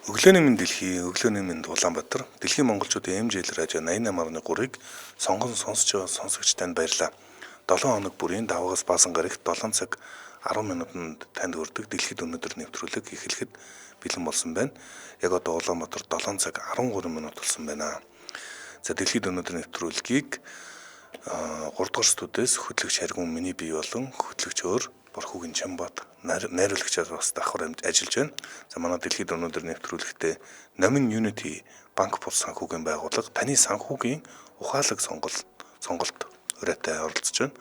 Өглөөний мэнд дэлхий, өглөөний мэнд Улаанбаатар, дэлхийн монголчуудын MJL радио 88.3-ыг сонгон сонсож байгаа сонсогч танд баярлалаа. 7 хоног бүрийн даваагаас баасан гарагт 7 цаг 10 минутанд танд хүрдэг дэлхийд өнөөдөр нэвтрүүлэг эхлэхэд бэлэн болсон байна. Яг одоо Улаанбаатар 7 цаг 13 минут болсон байна. За дэлхийд өнөөдөр нэвтрүүлгийг 3 дугаар студиэс хөтлөгч Харгүн миний бие болон хөтлөгч өөр Борхүгийн Чамбат найруулагчаар бас давхар ажиллаж байна. За манай дэлхийд өнөөдөр нэвтрүүлэгтээ Номин Unity банк бус санхүүгийн байгууллага таны санхүүгийн ухаалаг сонголт ураатай оролцож байна.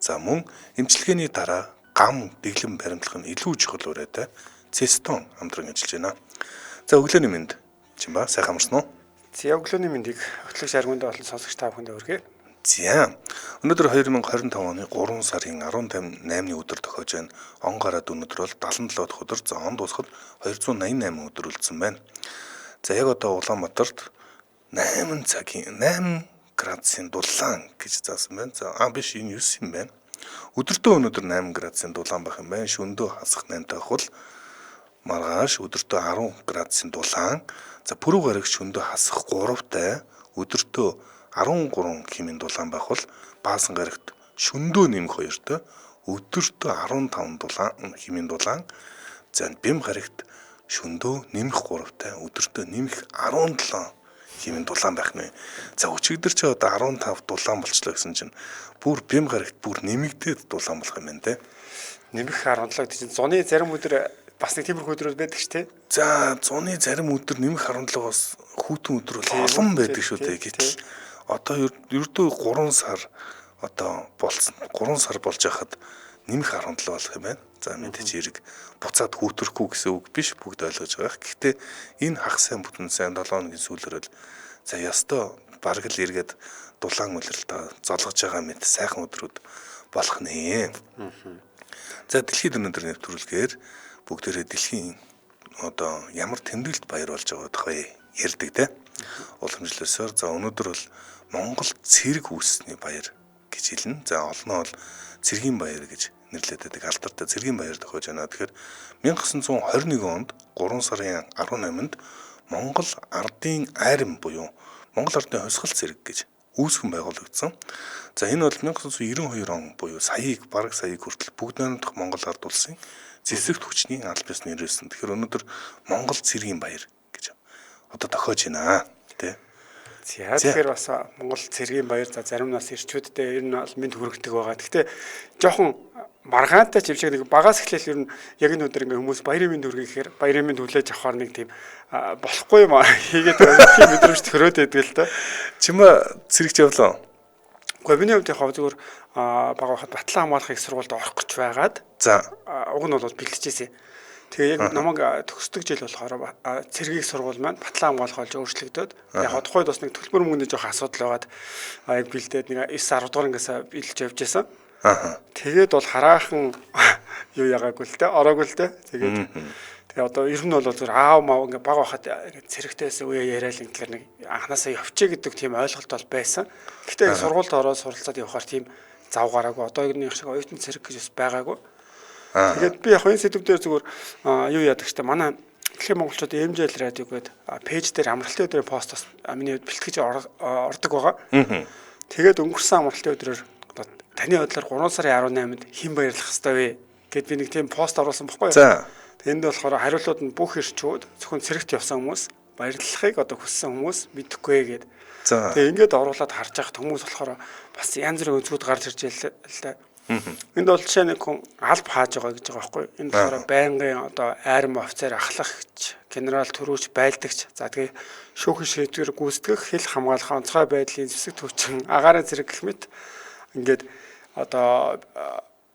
За мөн эмчилгээний дараа гам дэглэм баримтлах нь илүү чухал ураатай Цестон хамтран ажиллаж байна. За өглөөний мэнд Чимба сайхан амарсан уу? За өглөөний мэндийг хөтлөгч Аргундаа болон сонсогч та бүхэндээ хүргэе. За өнөөдөр 2025 оны 3 сарын 18-ны өдөр тохиож байна. Он гараад өнөөдөр бол 77 дахь өдөр. За он дуусахад 288 өдөр үлдсэн байна. За яг одоо Улаанбаатарт 8 цагийн 8 градусын дулаан гэж заасан байна. За биш энэ 9 юм байна. Өдөртөө өнөөдөр 8 градусын дулаан байх юм байна. Шөндөө хасах 8 таах бол маргааш өдөртөө 10 градусын дулаан. За пүрэв гараг шөндөө хасах 3-тай өдөртөө 13 хэмээн дулаан байх бол Баасан гарагт шөндөө нэмэх 2-той өдөртөө 15 дулаан хэмээн дулаан. За бэм гарагт шөндөө нэмэх 3-тай өдөртөө нэмэх 17 хэмээн дулаан байх нэ. За өчигдөр чи одоо 15 дулаан болчлоо гэсэн чинь бүр бэм гарагт бүр нэмэгдээд дулаан болох юм байна те. Нэмэх 17 гэдэг чинь зуны зарим өдөр бас нэг тиймэрхүү өдрүүд байдаг ш тэ. За зуны зарим өдөр нэмэх 17-оос хүүтэн өдөр бол олон байдаг шүү дээ. Гэтэл одоо ердөө 3 сар одоо болсон 3 сар болж байхад нэмэх 17 болох юм байна. За мэдээж эрг буцаад хүүтрэхгүй гэсэн үг биш бүгд ойлгож байгаа. Гэхдээ энэ хагас сайн бүтэн сайн 7 хоногийн сүүлээр л за ёстой бараг л эргээд дулаан улиралдаа золгож байгаа мэт сайхан өдрүүд болох нэ. За дэлхийд өнөөдөр нэвтрүүлгээр бүгдээрээ дэлхийн одоо ямар тэмдэглэлт баяр болж байгаа тухай ярьдаг те. Уламжлалсаар за өнөөдөр бол Монгол цэрэг үүссний баяр гэж хэлнэ. За олноо бол цэргийн баяр гэж нэрлэдэг байдаг. Алдартай цэргийн баяр тохиож байна. Тэгэхээр 1921 онд 3 сарын 18-нд Монгол ардын айрам буюу Монгол ардын хувьсгал цэрэг гэж үүсгэн байгуулагдсан. За энэ бол 1992 он буюу саяыг бараг саяыг хүртэл бүгд найрамдах Монгол ард улсын зэвсэгт хүчний аль бис нэрлсэн. Тэгэхээр өнөөдөр Монгол цэргийн баяр гэж одоо тохиож байна тий. За тэгэхээр бас Монгол цэргийн баяр за зарим нас ирчүүддээ ер нь бол мэд хүргэдэг байгаа. Гэхдээ жоохон маргаантай ч юм шиг нэг багаас эхлээл ер нь яг энэ өдөр ингээ хүмүүс баярын мэд хүргэе гэхээр баярын мэд хүлээж авахар нэг тийм болохгүй юм хийгээд байгаа тийм мэдрэмж төрөөд байдаг л да. Чимээ цэрэгч явлаа. Гэхдээ миний хувьд яг зүгээр бага байхад батлан хамгаалах их сургуульд орох гэж байгаад за уг нь бол бэлтжижсэн. Тэгээ яг намайг төгсдөг жил болохоор цэргийг сургууль маань батлан хамгаалах болж өөрчлөгдөөд яг тухайд бас нэг төлбөр мөнгөний жоох асуудал байгаад яг бэлдээд нэг 9 10 дугаар ангиас бэлдэж явж байсан. Тэгээд бол хараахан юу ягаагүй л те ороогүй л те. Тэгээд тэгээ одоо ер нь бол зүгээр аав мав ингээ баг байхад цэрэгтэйс үе яриад ингээр нэг анханасаа явчих гэдэг тийм ойлголт бол байсан. Гэхдээ сургуульд ороод суралцаад явхаар тийм зав гараагүй. Одоо нэг шиг оюутан цэрэг гэж бас байгаагүй. Тэгээд би яг энэ сэдв дээр зүгээр юу яадаг штэ манай дэлхийн монголчууд MJL радио гээд пэйж дээр амралтын өдрийн пост бас миний хувьд бэлтгэж ордог байгаа. Тэгээд өнгөрсөн амралтын өдрөөр одоо таны бодлоор 3 сарын 18-нд хэн баярлах ёстой вэ гэд би нэг тийм пост оруулсан бохгүй юу. Тэнд болохоор хариултууд нь бүх ирчүүд зөвхөн цэрэгт явсан хүмүүс баярлахыг одоо хүссэн хүмүүс мэдэхгүй гээд. Тэгээ ингээд оруулаад харж байхад хүмүүс болохоор бас янз бүрийн өнцгүүд гарч ирж байлаа л да. Энд бол жишээ нэг хүн алба хааж байгаа гэж байгаа байхгүй юу. Энэ болохоор байнгын одоо айрам офицер ахлагч, генерал төрүүч, байлдагч, за тэгээ шүүхэн шийдвэр гүйцэтгэх, хил хамгаалах, онцгой байдлын зэвсэг төвчин, агаарын зэрэг гэх мэт ингээд одоо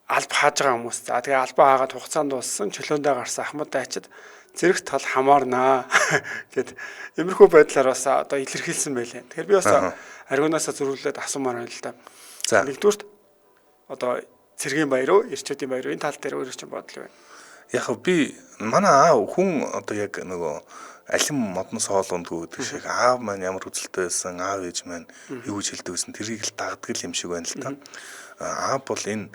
алба хааж байгаа хүмүүс. За тэгээ албаа хаагаад хугацаанд дууссан, чөлөөндөө гарсан ахмад дайчид зэрэг тал хамаарнаа гэд иймэрхүү байдлаар бас одоо илэрхийлсэн байлээ. Тэгэхээр би бас ариунаасаа зөрүүлээд асуумаар байна л да. За нэгдүгüрт одоо цэргийн баяр уу, эрчүүдийн баяр уу энэ тал дээр өөрөө чинь бодол байна. Яг би манай аав хүн одоо яг нөгөө алим модон соол ундгүй гэдэг шиг аав маань ямар үзэлтэй байсан, аав ээж маань юу гэж хэлдэг байсан тэрийг л дагдаг юм шиг байна л та. Аав бол энэ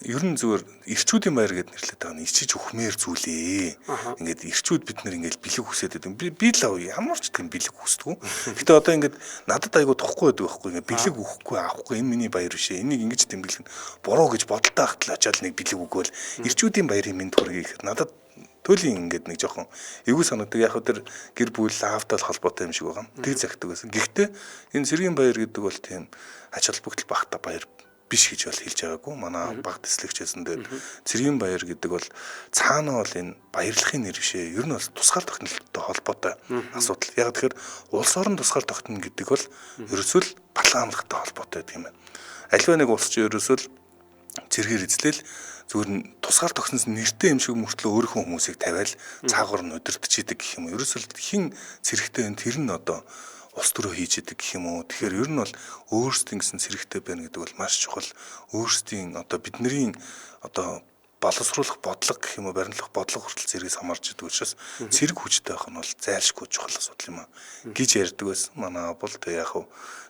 Ер нь зүгээр ирчүүдийн баяр гэдээ нэрлэдэг байгаа нь ичиж өгмээр зүйлээ. Ингээд ирчүүд бид нэр ингээд бэлэг хүсээд байдаг. Би л ямар ч тийм бэлэг хүсдэг. Гэтэ одоо ингээд надад айгу тухгүй байдаг байхгүй, ингээд бэлэг өгөхгүй авахгүй энэ миний баяр биш ээ. Энийг ингэж тэмдэглэх нь буруу гэж бодолтой хатал очиад нэг бэлэг өгөөл ирчүүдийн баярын мэнд хүргэе гэхэд надад төлийн ингээд нэг жоохон эвгүй санагдаг. Яг тэр гэр бүл аавтай холбоотой юм шиг байгаа. Тэг захдаг байсан. Гэхдээ энэ цэргийн баяр гэдэг бол тийм ач холбогдол багта баяр биш гэж бол хэлж байгаагүй. Манай баг тэслэгч байсан. Тэгээд цэргийн баяр гэдэг бол цаана бол энэ баярлахын нэр биш ээ. Ер нь бол тусгаар тогтнолттой холбоотой асуудал. Яг тэгэхээр улс орон тусгаар тогтно гэдэг бол ерөөсөө л батлан амлахтай холбоотой гэдэг юм байна. Аливаа нэг улс чинь ерөөсөө л цэргээр эзлэл зүгээр нь тусгаар тогтносон нэртэй юм шиг мөртлөө өөрийнхөө хүмүүсийг тавиал цаагаар нь удирдах идэг гэх юм уу. Ерөөсөө л хин цэрэгтэй байна тэр нь одоо улс төрөө хийж идэг гэх юм уу. Тэгэхээр ер нь бол өөрсдийн гэсэн цэрэгтэй байна гэдэг бол маш чухал. Өөрсдийн одоо бидний одоо боловсруулах бодлого гэх юм уу, баримтлах бодлого хүртэл цэргээс хамаарч идэг учраас цэрэг хүчтэй байх нь бол зайлшгүй чухал асуудал юм аа гэж ярьдаг байсан. Манай бол тэг яг хав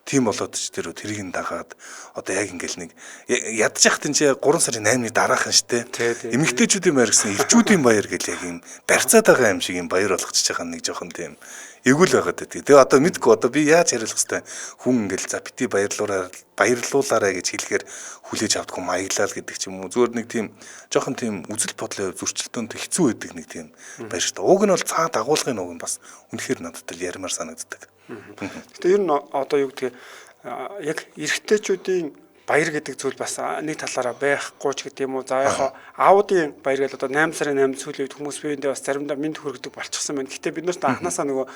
тийм болоод ч тэр тэрийг нь дагаад одоо яг ингээл нэг ядж яхад энэ чи 3 сарын 8-ны дараахан штэ. Эмэгтэйчүүдийн баяр гэсэн ирчүүдийн баяр гэл яг юм барьцаад байгаа юм шиг юм баяр болгочихж байгаа нэг жоохон тийм эвгүй л байгаад байдаг. Тэгээ одоо мэдгүй одоо би яаж хариулах хэвтэй хүн ингээл за бити баярлуулаарай гэж хэлэхээр хүлээж авдаггүй маяглал гэдэг ч юм уу. Зүгээр нэг тийм жоохон тийм үзэл бодлын зөрчилдөнд хэцүү байдаг нэг тийм баяр шүү дээ. Уг нь бол цаа дагуулгын уг нь бас үнэхээр надад л ярмаар санагддаг. Гэтэ ер нь одоо юу гэдгийг яг эрэгтэйчүүдийн баяр гэдэг зүйл бас нэг талаараа байхгүй ч гэдэг юм уу. За яг аудын баяр гэдэг одоо 8 сарын 8 сүүлийн үед хүмүүс биендээ бас заримдаа мэд хүргэдэг болчихсон байна. Гэтэ бид нарт анханасаа нөгөө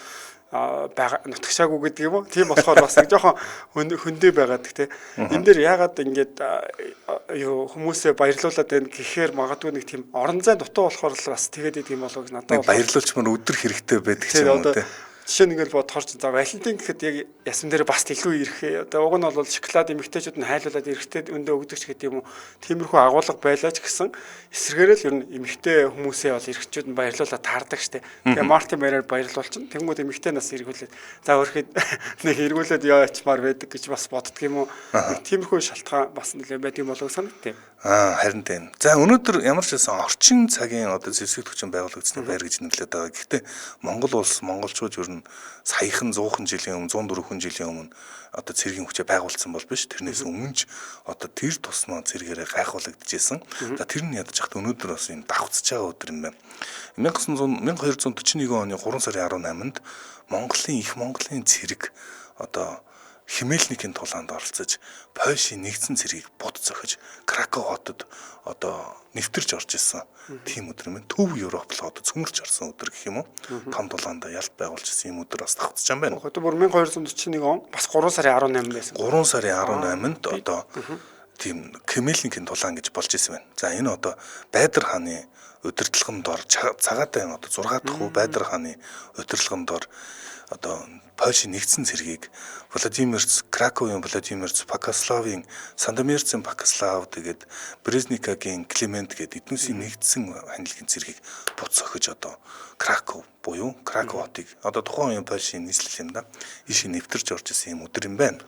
байгаа нутагшаагүй гэдэг юм уу. Тийм болохоор бас нэг жоохон хөндөө байгаад тэ. Энэ дээр яагаад ингэж юу хүмүүсээ баярлуулад байна гэхээр магадгүй нэг тийм орон зай дутуу болохоор л бас тэгээд идэг юм болов уу гэж надад баярлуулчмаар өдөр хэрэгтэй байдаг ч юм уу тэ. Жишээ нь ингээл бодохоор чи за Валентин гэхэд яг ясан дээр бас илүү ирэхээ. Одоо уг нь бол шоколад эмэгтэйчүүд нь хайлуулад эрэхтэй өндөө өгдөг ч гэдэг юм уу. Тиймэрхүү агуулга байлаа ч гэсэн эсрэгээрээ л ер нь эмэгтэй хүмүүсээ бол эрэгчүүд нь баярлуулаад таардаг штэ. Тэгээ Мартин баяраар баярлуулчин. Тэнгүүд эмэгтэй нас эргүүлээд за өөрхөд нэг эргүүлээд яачмаар байдаг гэж бас боддөг юм уу. Тиймэрхүү шалтгаан бас нэлээд байдаг юм болов уу санагдтыг. Харин тийм. За өнөөдөр ямар ч байсан орчин цагийн одоо зэвсэг хүчин байгуулагдсны баяр гэж нэрлэдэг байгаа. Гэхдээ Монгол улс монголчууд ер нь саяхан 100 жилийн өмнө 104 жилийн өмнө одоо цэргийн хүчээ байгуулсан бол биш. Тэрнээс өмнө ч одоо тэр тусмаа цэргээрээ гайхуулагдчихсэн. За тэр нь ядаж хат өнөөдөр бас юм давхцаж байгаа өдөр юм байна. 1241 оны 3 сарын 18-нд Монголын их Монголын цэрэг одоо Химельникийн тулаанд оролцож Польшийн нэгдсэн цэргийг бут зохиж Краков хотод одоо нэвтэрч орж исэн тийм өдөр юм байна. Төв Европ л одоо цөмөрч орсон өдөр гэх юм уу. Том тулаанд ялт байгуулж исэн юм өдөр бас давхцаж байгаа юм байна. Одоо бүр 1241 он бас 3 сарын 18 байсан. 3 сарын 18-нд одоо тийм Химельникийн тулаан гэж болж исэн байна. За энэ одоо Байдар хааны удирдлагын дор цагаатай одоо 6 дахь хүү Байдар хааны удирдлагын дор одоо Польшийн нэгдсэн цэргийг Владимирц, Краковын Владимирц, Пакаславын Сандомирцын Пакаслав, тэгээд Брезникагийн Климент гэдэг эднүсийн нэгдсэн ханилгын цэргийг бут сохиж одоо Краков буюу Краков хотыг одоо тухайн үеийн Польшийн нийслэл юм да. Ийшээ нэвтэрч орж исэн юм өдөр юм байна.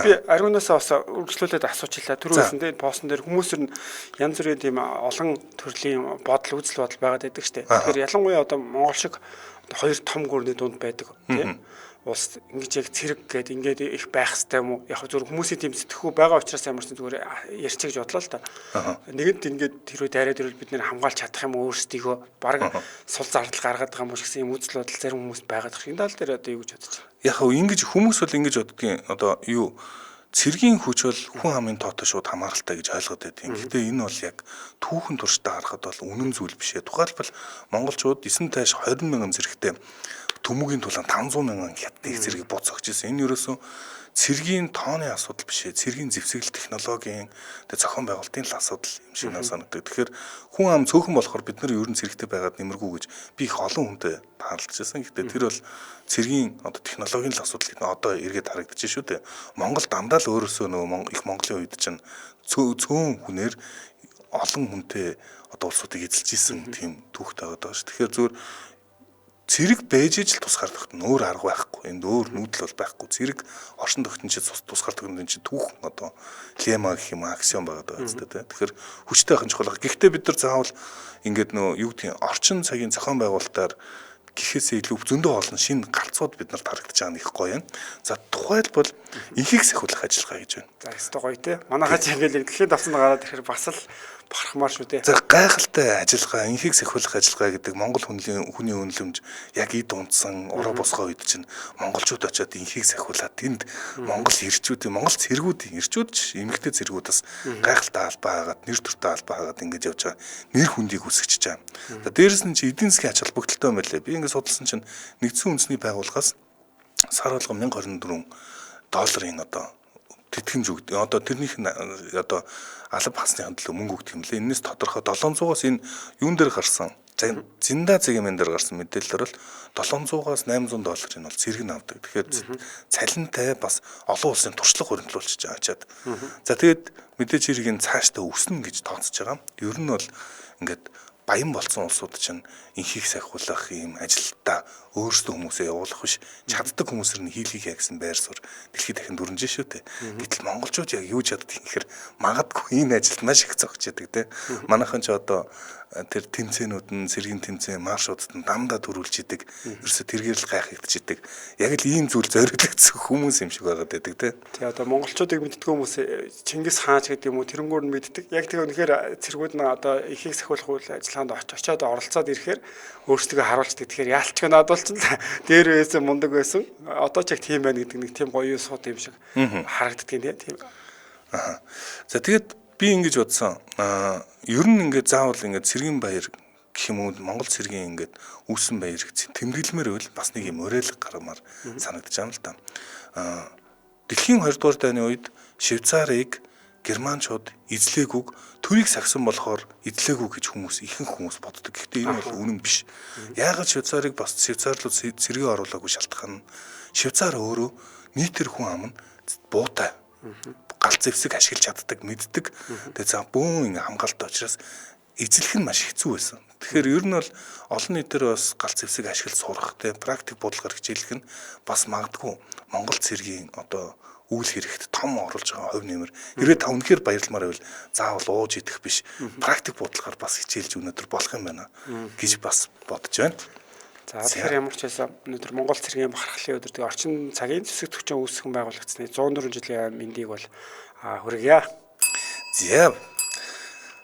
Би ариунаасаа бас үргэлжлүүлээд асуучлаа. Түрүү хэлсэн дээ постн дээр хүмүүс ер нь янз бүрийн тийм олон төрлийн бодол үзэл бодол байгаад байдаг штэ. Тэгэхээр ялангуяа одоо Монгол шиг хоёр том гүрний дунд байдаг тийм улс ингэж яг цэрэг гээд ингээд их байх хэвээр юм уу? Яг зөв хүмүүсийн тийм сэтгхүү байгаа учраас ямар ч зүгээр ярьчих гэж бодлоо л та. Нэгэнт ингээд тэр үе дайраад ирвэл бид нэр хамгаалж чадах юм өөрсдийгөө баг сул зардал гаргаад байгаа юм шиг гэсэн юм үзэл бодол зарим хүмүүс байгаад байгаа. Энэ тал дээр одоо юу гэж бодож байна? Яг хав ингэж хүмүүс бол ингэж боддгийн одоо юу цэргийн хүч бол хүн амын тоотой шууд хамааралтай гэж ойлгоод байдаг. Гэхдээ энэ бол яг түүхэн туршдаа харахад бол үнэн зүйл биш ээ. Тухайлбал монголчууд 9 тааш 20 мянган зэрэгтэй Төмөгийн тулаан 500 мянган хятадын цэргийг бут согч ирсэн. Энэ ерөөсөө цэргийн тооны асуудал биш ээ. Цэргийн зэвсэгэл технологийн тэг зохион байгуулалтын л асуудал юм шиг надад санагддаг. Тэгэхээр хүн ам цөөхөн болохоор бид нар ер нь цэрэгтэй байгаад нэмэргүй гэж би их олон хүнтэй таарлажсэн. Гэхдээ тэр бол цэргийн одоо технологийн л асуудал гэдэг нь одоо эргээд харагдаж шүү дээ. Монгол дандаа л өөрөөсөө нөгөө их Монголын үед чинь цөөн хүнээр олон хүнтэй одоо улсуудыг эзэлж исэн тийм түүхтэй байгаа даа шүү. Тэгэхээр зүгээр Цэрэг байж ижил тусгаар тогтно. Өөр арга байхгүй. Энд өөр нүүдэл бол байхгүй. Цэрэг оршин тогтно чи тусгаар тогтно чи түүхэн одоо лема гэх юм аксиом байгаа даа зү тэ. Тэгэхээр хүчтэй байх нь чухал. Гэхдээ бид нар заавал ингээд нөө юу гэдгийг орчин цагийн зохион байгуулалтаар гэхээсээ илүү зөндөө олон шинэ галцууд бид нарт харагдаж байгаа нь их гоё юм. За тухайлбал инхийг сахиулах ажиллагаа гэж байна. За өстой гоё те. Манайхаа ч ингээл дэлхийн давсанд гараад ирэхээр бас л бахархмаар шүү дээ. За гайхалтай ажиллагаа, инхийг сахиулах ажиллагаа гэдэг Монгол хүний үнэлэмж яг эд унтсан ураа босгоо үед чинь монголчууд очиод инхийг сахиулаад тэнд Монгол ирчүүдийн, Монгол цэргүүдийн, ирчүүд ч эмэгтэй цэргүүд бас гайхалтай албаа хагаад, нэр төртэй албаа хагаад ингэж явж байгаа. Нэр хүндийг үсгэж байгаа. За дээрэс нь чи эдийн засгийн ач холбогдолтой юм байлээ. Би ингэ судалсан чинь нэгдсэн үндэсний байгууллагаас сар болгон 1024 долларын одоо тэтгэмж өгдөг. Одоо тэрнийх нь одоо алба хасныхын төлөө мөнгө өгдөг юм лээ. Энэс тодорхой 700-аас энэ юун дээр гарсан? Зинда зэгмэн дээр гарсан мэдээлэлээр бол 700-аас 800 долларын бол цэрэг нь авдаг. Тэгэхээр цалинтай бас олон улсын туршлага хуримтлуулчихж байгаа ачаад. За тэгээд мэдээж хэрэг энэ цаашдаа өснө гэж тооцож байгаа. Ер нь бол ингээд баян болсон улсууд чинь инхийг сахиулах ийм ажилдаа өөрсдөө хүмүүсээ явуулах биш чаддаг хүмүүсээр нь хийлгийе гэсэн байр суурь дэлхийд дахин дүрнж шүү дээ. Гэтэл монголчууд яг юу чаддаг юм гэхээр магадгүй энэ ажилд маш их зогч яадаг те. Манайхан ч одоо тэр тэмцээнүүд нь сэргийн тэмцээн маршуудад нь дандаа төрүүлж идэг. Ерөөсө тэргээр л гайхагдж идэг. Яг л ийм зүйл зориглогдсон хүмүүс юм шиг байгаад байдаг те. Тий одоо монголчуудыг мэддэг хүмүүс Чингис хаан ч гэдэг юм уу тэрнгүүр нь мэддэг. Яг тэгээ үнэхээр цэргүүд нь одоо ихийг сахиулах үйл ажиллагаанд очиод оролцоод ирэхээр өөрсдөө харуулцдаг. Тэгэхээр яалтч надад бол ч дээр байсан мундаг байсан. Одоо ч яг тийм байна гэдэг нэг тийм гоё сууд юм шиг харагддаг юм тийм. Аа. За тэгээд би ингэж бодсон. Ер нь ингээд заавал ингээд цэргийн баяр гэх юм уу Монгол цэргийн ингээд үүсэн баяр тэмдэглэмээр байвал бас нэг юм уриалга гаргамаар санагдаж байна л да. Дэлхийн 2 дугаар дайны үед Швейцарыг германчууд эзлээгүйг төрийг сахисан болохоор эзлээгүй гэж хүмүүс ихэнх хүмүүс боддог. Гэхдээ энэ бол үнэн биш. Яагаад Швейцарыг бас Швейцарлууд цэргээ оруулаагүй шалтгаан нь Швейцар өөрөө нийтэр хүн ам нь буутай. Гал зэвсэг ашиглаж чаддаг, мэддэг. Тэгээ за бөөн ингээ хамгаалтай учраас эзлэх нь маш хэцүү байсан. Тэгэхээр ер нь бол олон нийтээр бас гал зэвсэг ашиглаж сурах, тэ практик бодлогоор хичээлэх нь бас магадгүй Монгол цэргийн одоо үйл хэрэгт том оруулж байгаа хувь нэмэр. Хэрвээ та үнэхээр баярламаар байвал заавал ууж идэх биш. Практик бодлогоор бас хичээлж өнөөдөр болох юм байна гэж бас бодож байна. За тэгэхээр ямар ч байсан өнөөдөр Монгол цэргийн бахархлын өдөр тэгээ орчин цагийн зэвсэг төвчин үүсгэн байгуулагдсны 104 жилийн мэндийг бол хүргье. За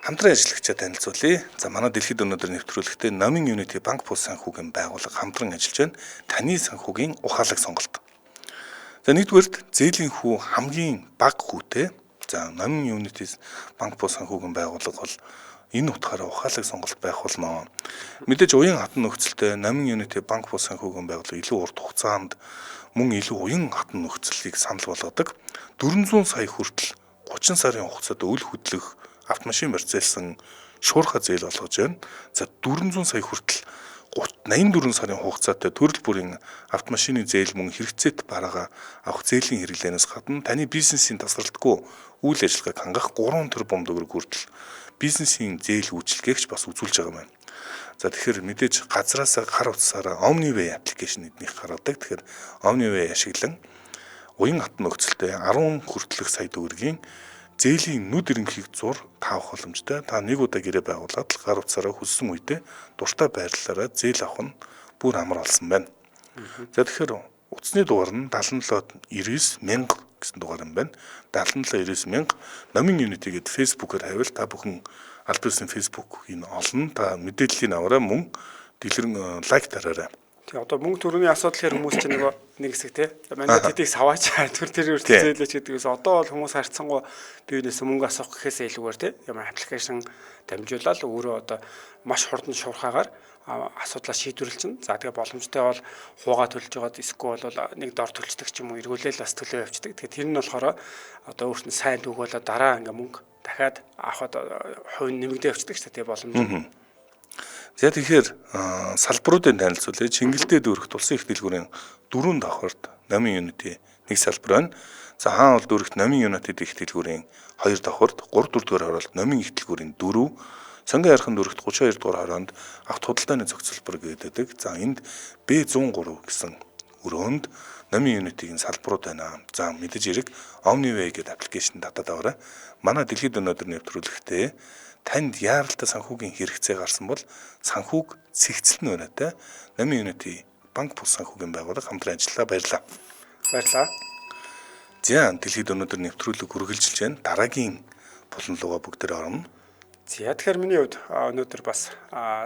хамтран ажиллагчаа танилцуулъя. За манай дэлхийд өнөөдөр нэвтрүүлэгтээ Номын Unity банк бус санхүүгийн байгууллага хамтран ажиллаж байна. Таны санхүүгийн ухаалаг сонголт. За нэгдүгээрт зээлийн хүү хамгийн бага хүүтэй. За Номын Unity банк бус санхүүгийн байгууллага бол энэ утгаараа ухаалаг сонголт байх болно. Мэдээж уян хатан нөхцөлтэй Номын Unity банк бус санхүүгийн байгууллага илүү урт хугацаанд мөн илүү уян хатан нөхцөлийг санал болгодог. 400 сая хүртэл 30 сарын хугацаанд үл хөдлөх автомашин барьцаалсан шуурхай зээл олгож байна. За 400 сая хүртэл 84 сарын хугацаатай төрөл бүрийн автомашины зээл мөн хэрэгцээт бараагаа авах зээлийн хэрэглээнээс гадна таны бизнесийн тасралтгүй үйл ажиллагааг хангах 3 тэрбум төгрөг хүртэл бизнесийн зээл үйлчилгээгч бас үзүүлж байгаа юм байна. За тэгэхээр мэдээж газраасаа хар утсаараа OmniWay аппликейшн эднийх гаргадаг. Тэгэхээр OmniWay ашиглан уян хатан нөхцөлтэй 10 хүртэлх сая төгрөгийн зээлийн нүд ирэмхийг зур таавах боломжтой. Та нэг удаа гэрээ байгуулад л гар утсаараа хүссэн үедээ дуртай байрлалаараа зээл авах нь бүр амар болсон байна. За тэгэхээр утасны дугаар нь 77 99 1000 гэсэн дугаар юм байна. 77 99 1000 Номын Unity гээд Facebook-оор хайвал та бүхэн аль биесны Facebook-ийг олно. Та мэдээллийг аваарай мөн дэлгэрэн лайк дараарай. Тэгээ одоо мөнгө төгрөгийн асуудал гэхэр хүмүүс чинь нөгөө нэг хэсэг те. Манай тэдийг саваач тэр тэр үртэл зээлээч гэдгээс одоо бол хүмүүс харьцангуй биенээс мөнгө асуух гэхээсээ илүүгээр те. Ямар аппликейшн дамжуулаад өөрөө одоо маш хурдан шуурхаагаар асуудлаа шийдвэрлэчихнэ. За тэгээ боломжтой бол хуугаа төлж байгаад эсвэл бол нэг дор төлчдөг ч юм уу эргүүлээл бас төлөө явчихдаг. Тэгээ тэр нь болохоор одоо өөрт нь сайн түүх болоо дараа ингээ мөнгө дахиад авахад хувь нэмэгдээ явчихдаг шүү дээ боломж. За тэгэхээр салбаруудын танилцуулъя. Чингэлтэй дүүрэгт улсын их дэлгүүрийн 4 давхарт Номын Unity нэг салбар байна. За хаан уул дүүрэгт Номын United их дэлгүүрийн 2 давхарт, 3 4 дугаар хороолт Номын их дэлгүүрийн 4, Цонгийн хайрхан дүүрэгт 32 дугаар хороонд авто худалдааны зохицолбор гэдэг. За энд B103 гэсэн өрөөнд Номын Unity-ийн салбарууд байна. За мэдээж хэрэг OmniWay гэдэг аппликейшн татаад аваарай. Манай дэлхийд өнөөдөр нэвтрүүлэхдээ танд яаралтай санхүүгийн хэрэгцээ гарсан бол санхүүг цэгцэлт нь өрөөтэй Номын Unity банк бус санхүүгийн байгууллага хамтран ажиллаа. Баярлалаа. Баярлалаа. За дэлхийд өнөөдөр нэвтрүүлэг үргэлжилж байна. Дараагийн булан руугаа бүгдээр орно. За тэгэхээр миний хувьд өнөөдөр бас